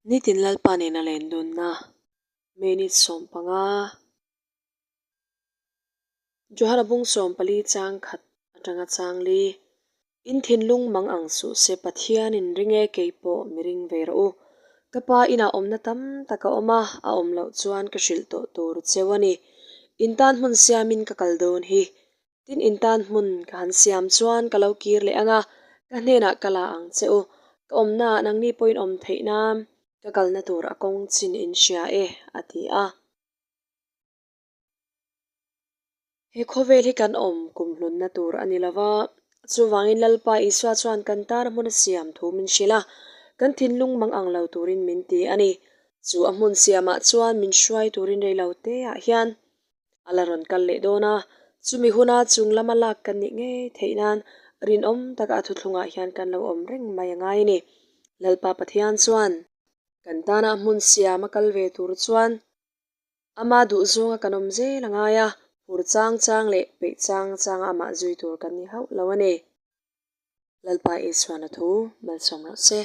Nitin Lalpa nena len dunna minute 15. Johana bung 14 chang khat atanga chang li. In thinlung mang ang suh se Pathian in ring e kei pawh mi ring ve rawh u. Ka pa inah awmna tam tak a awm a, a awm loh chuan ka hrilh tawh tur cheu a ni. In tan hmun siamin ka kal dawn hi. Tin in tan hmun ka han siam chuan ka lo kir leh ang a, ka hnenah ka la ang che u. Ka awmnaah nangni pawhin awm theih nan ka kalna tur a kawng chin in hria e, a ti a. He khawvel hi kan awm kum hlunna tur a ni lo va, chuvangin Lalpa Isua chuan kan tana hmun a siam thu min hrilh a, kan thinlung mang ang lo turin min ti a ni. Chu a hmun siamah chuan min hruai turin rei lo teah hian a la rawn kal leh dawn a, chumi huna chung lama lak kan nih ngei theih nan rinawm taka a thuthlungah hian kan lo awm reng mai a ngai a ni. Lalpa Pathian chuan kan tana a hmun siam a kal ve tur chuan Ama duhzawnga kan awm zel a ngai a, phur chang chang leh peih chang changa amah zui tur kan ni hauh lo a ni. Lalpa Isuana thu malsawm rawh se.